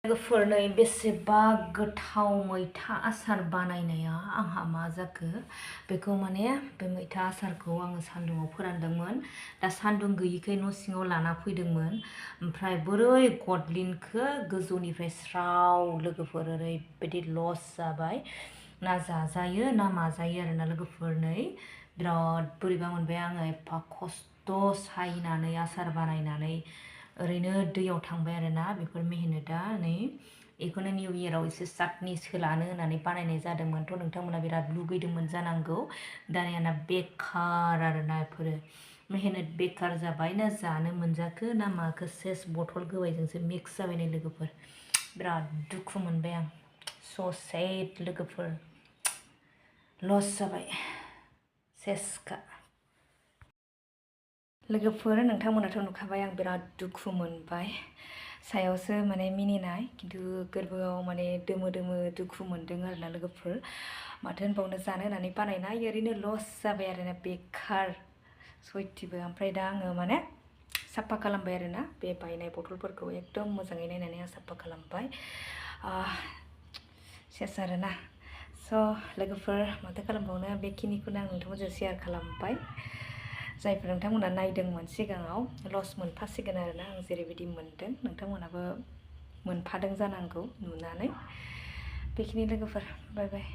लोगोफोरनै बेसेबा गोथाव मैथा आसार बानायनाया आंहा मा जाखो बेखौ माने बे मैथा आसारखौ आङो सान्दुङाव फोरानदोंमोन दा सान्दुं गैयिखाय न' सिङाव लाना फैदोंमोन ओमफ्राय बोरै गदलिनखो गोजौनिफ्राय स्राव लोगोफोर ओरैबायदि लस जाबाय ना जाजायो ना माजायो आरोना लोगोफोरनै बिराद बोरैबा मोनबाय आङो एफा खस्थ' सायनानै आसार बानायनानै ओरैनो दैयाव थांबाय आरोना बेफोर मेहनता नै बेखौनो निउ इयाराव एसे चाटनि सोलानो होननानै बानायनाय जादोंमोनथ' नोंथांमोना बिराद लुगैदोंमोन जानांगौ दानियाना बेकार आरोना बेफोरो मेहनत बेकार जाबाय ना जानो मोनजाखो ना माखो सेस बथल गोबायजोंसो मिक्स जाबाय नै लोगोफोर बिराद दुखु मोनबाय आं स' सैड लोगोफोर लस जाबाय सेसखा लोगोफोर नोंथांमोनाथ' नुखाबाय आं बिराद दुखु मोनबाय सायावसो माने मिनिनाय खिन्थु गोरबोआव माने दोमो दोमो दुखु मोनदों आरोना लोगोफोर माथो होनबावनो जानो होननानै बानायनाय ओरैनो लस जाबाय आरोना बेकार सयथिबो ओमफ्राय दा आङो माने साफा खालामबाय आरोना बे बायनाय बथलफोरखौ एकदम मोजाङै नायनानै आं साफा खालामबाय सेस आरोना स' लोगोफोर माथो खालामबावनो बेखिनिखौनो आं नोंथांमोनजों शेयार खालामबाय जायफोर नोंथांमोना नायदोंमोन सिगाङाव लस मोनफासिगोन आरोना आं जेरैबायदि मोनदों नोंथांमोनाबो मोनफादों जानांगौ नुनानै बेखिनि लोगोफोर बाय बाय